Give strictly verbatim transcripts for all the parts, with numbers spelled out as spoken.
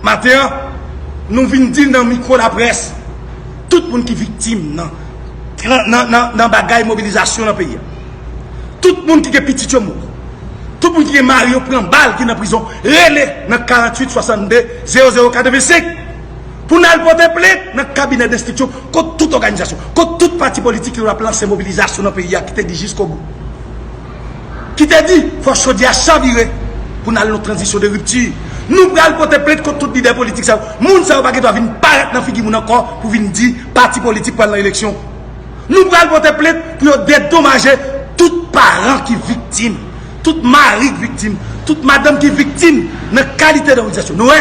Maten an, nou vin di nan mikwo laprès, tout moun ki viktim nan, nan, nan, nan, nan bagay mobilizasyon nan peyi a, tout moun ki gen pitit yo mouri, tout moun ki gen mari yo pran bal, ki nan prizon, rele nan karanntuit swasannde zewo zewo katrevensenk pou n al pote plent nan kabinè denstriksyon kont tout òganizasyon, kont tout pati politik ki t ap lanse mobilizasyon nan peyi a, ki te di jiskobou, ki te di fò chodyè a chavire pou n al nan tranzisyon de ripti. Nou pral pote plent kont tout lidè politik sa yo. Moun sa yo pa gen dwa vin parèt nan figi moun ankò pou vin di pati politik pral nan eleksyon. Nou pral pote plent pou yo dedomaje tout paran ki viktim, tout mari ki viktim, tout madanm ki viktim nan kalite de mobilizasyon. Nou wè,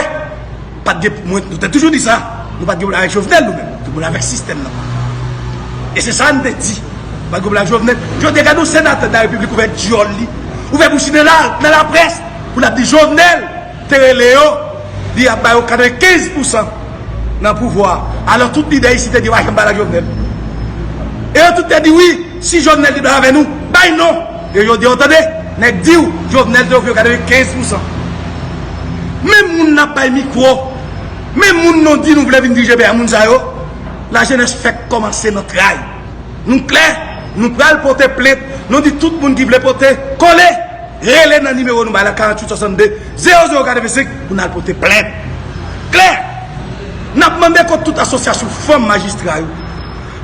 pa t gen, mwen, nou te toujou di sa, nou pa t gen pwoblèm avèk Jovenel, nou menm. Tout moun avèk sistèm nan. E se sa n te di. Pa t gen pwoblèm avèk Jovenel. Jodi a, gade yon senatè de la repiblik ouvè dyòl li, ouvè bouch li nan la, nan laprès, pou l ap di Jovenel te rele yo, li ap ba yo katrevenkenz pousan nan pouvwa a. Alò, tout lidè isit te di yo pa janm pale ak Jovenel. E yo tout te di wi, si Jovenel te dwe avè nou, bay non. E jodi a, w tande, nèg di w, Jovenel te ofri yo katrevenkenz pousan. Menm moun n ap bay mikwo, menm moun nou di nou vle vin dirije peyi a, moun sa yo, lajenès fèk kòmanse nan tray. Nou klè, nou pral pote plent, nou di tout moun ki vle pote, kole, rele nan nimewo nou bay la, karanntuit swasannde zewo zewo katrevensenk, pou n al pote plent. Klè, n ap mande kont tout asosyasyon fanm majistra yo,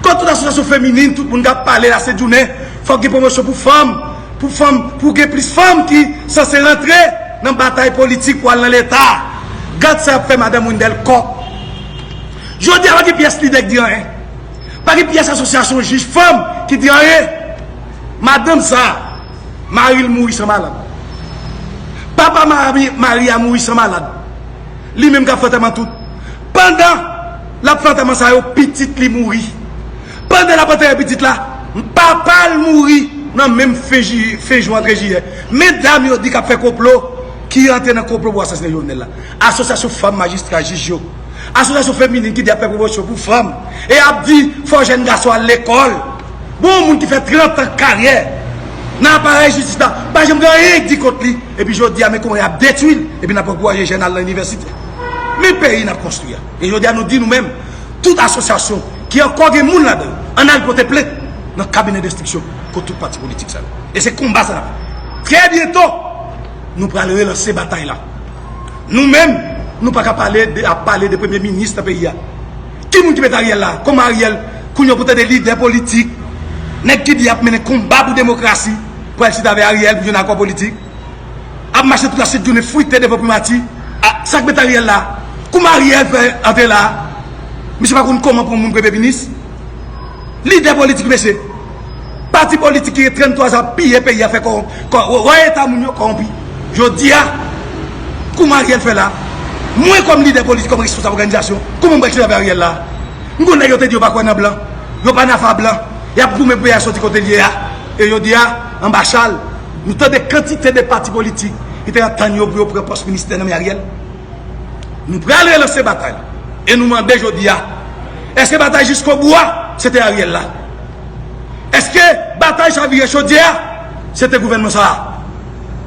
kont tout asosyasyon feminin, tout moun k ap pale la, se jounen, fòk gen pwomosyon pou fanm, pou fanm, pou gen plis fanm ki sanse rantre nan batay politik pou al nan Leta. Gad sa y ap fè madanm Wendelle Coq. Jodi a, pa gen pyès lidè ki di anyen. Pa gen pyès asosyasyon jij fanm ki di anyen. Madanm sa a, mari l mouri san malad. Papa mari, mari a mouri san malad. Li menm k ap fè antèman tout. Pandan l ap fè antèman sa yo, pitit li mouri. Pandan l ap antere pitit la, papa l mouri nan menm fen ji-, fen jou antre jiyè. Men dam yo di k ap fè konplo, ki antre nan konplo pou asasinen Jovenel la. Asosyasyon fanm majistra jij yo. Asosyasyon feminin ki di ap fè pwomosyon pou fanm. E ap di fò jèn gason al lekòl. Bon, yon moun ki fè trant an karyè nan aparèy jistis la, pa janm gen anyen di kont li. Epi jodi a, men kouman y ap detwi l. Epi n ap ankouraje jèn al nan inivèsite. Men peyi n ap konstwi a. E jodi a, nou di nou menm, tout asosyasyon ki ankò gen moun ladan yo, ann al pote plent nan kabinè denstriksyon kont tout pati politik sa yo. E se konba sa n ap fè. Trè byento, nou pral relanse batay la. Nou menm, nou pa ka pale de, ap pale de premye minis nan peyi a. Ki moun ki mete Ariel la? Kòman Ariel, kounye a pou tande lidè politik, nèg ki di y ap mennen konba pou demokrasi, pral chita avè Ariel pou jwenn akò politik? Ap mache tout lasenjounen frite devan primati. A, sa k mete Ariel la? Kòman Ariel fè antre la? Misye pa konn kòman pou moun premye minis? Lidè politik, mesye. Pati politik ki gen trannntwa zan ap piye peyi a, fè kò-, kò-, wè eta moun yo kòwonpi. Jodi a, kòman Ariel fè la? Mwen kòm lidè politik, kòm responsab òganizasyon, kòman m pral chita avè Ariel la? M konn nèg yo te di yo pa kwè nan blan, yo pa nan afa blan, y ap goumen pou peyi a soti kote l ye a. E jodi a, anba chal, nou tande kantite de pati politik ki te ap tann yo pou yo pran pòs ministè nan men Ariel. Nou pral relanse batay la. E nou mande jodi a, èske batay jiskobou a, se te Ariel la? Èske batay chavire chodyè a, se te gouvènman sa a?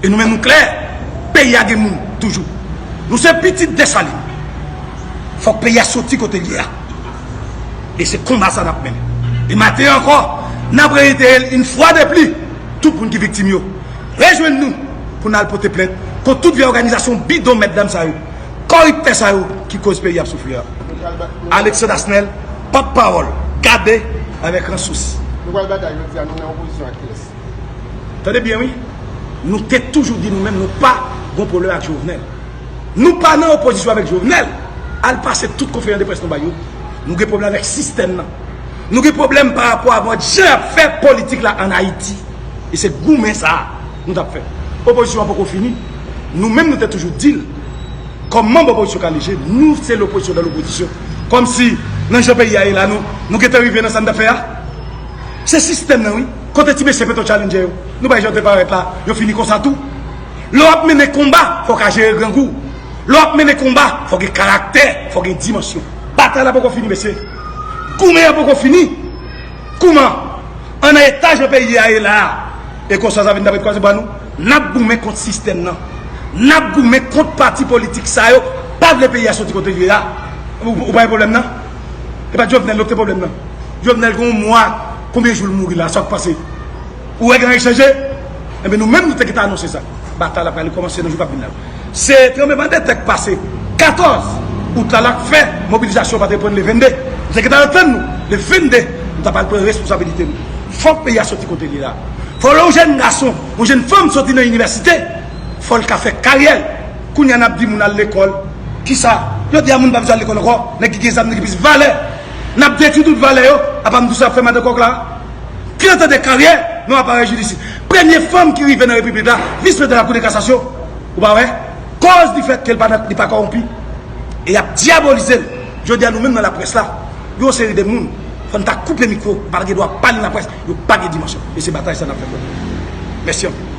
E nou menm nou klè, peyi a gen moun toujou. Nou se pitit Desalin. Fòk peyi a soti kote l ye a. E se konba sa n ap mennen. E maten an ankò, n ap reyitere l yon fwa de pli, tout moun ki viktim yo, rejwenn nou pou n al pote plent kont tout vye òganizasyon bidon mèt dam sa yo, kòriptè sa yo ki koz peyi ap soufri a. Alexandre Asnel, pòtpawòl Gade avèk Ransousi. Nou pral batay jodi a, nou nan opozisyon ak kiyès? Tande byen, wi. Nou te toujou di nou menm, nou pa gon pwoblèm ak Jovenel. Nou pa nan opozisyon avèk Jovenel. Al pase tout konferans de près nou bay yo. Nou gen pwoblèm avèk sistèm nan. Nou gen pwoblèm pa rapò a mòd jan y ap fè politik la ann Ayiti. E se goumen sa a nou t ap fè. Opozisyon an poko fini. Nou menm nou te toujou di l. Kòm manm opozisyon K D G, nou se lopozisyon dan lopozisyon. Kòmsi, nan jan peyi a ye la, nou, nou gentan rive nan sa n t ap fè a. Se sistèm nan, wi. Kote ti mesye Petro Challenger yo? Nou bay jan yo te parèt la, yo fini konsa tou. Lè w ap mennen konba, fò w ka jere grangou. Lè w ap mennen konba, fò w gen karaktè, fò w gen dimansyon. Batay la poko fini, mesye. Goumen an poko fini. Kouman? An nan eta jan peyi a ye la a. E konsa sa vin tape twazyèm bwa nou. N ap goumen kont sistèm nan. N ap goumen kont pati politik sa yo. pa vle peyi a soti kote l ye a, ou, ou pa wè pwoblèm nan? E pa Jovenel non ki te pwoblèm nan. Jovenel gen yon mwa, konbyen jou l mouri la, sa w pase? Ou wè gen anyen k chanje? Enben nou menm nou te gentan anonse sa. Batay la pral kòmanse nan jou k ap vin la. Se tranblemanntè k pase katòz out la la k fè mobilizasyon pa t reprann le vennde. Nou te gentan antann nou, le vennde, nou ta pral pran responsabilite nou. Fòk peyi a soti kote l ye la. Fò lè yon jèn gason, yon jèn fanm soti nan inivèsite, fò l ka fè karyè l. Kounye a n ap di moun al lekòl. Kisa? Jodi a moun pa bezwen al lekòl ankò. Nèg ki gen zam, nèg ki plis valè. N ap detwi tout valè yo. Apa m di w sa ap fè madan kòk la? Trant an de karyè nan aparèy jidisyè. Premye fanm ki rive nan repiblik la, vis prezidan lakou de kasasyon. Ou pa wè? Kòz li fèt ke l pa nan, li pa kòwonpi. E y ap dyabolize l. Jodi a nou menm nan laprès la, gen yon seri de moun, fò n ta koupe mikwo, yo pa gen dwa pale nan laprès, yo pa gen dimansyon. E se batay sa n ap fè. Mèsi anpil.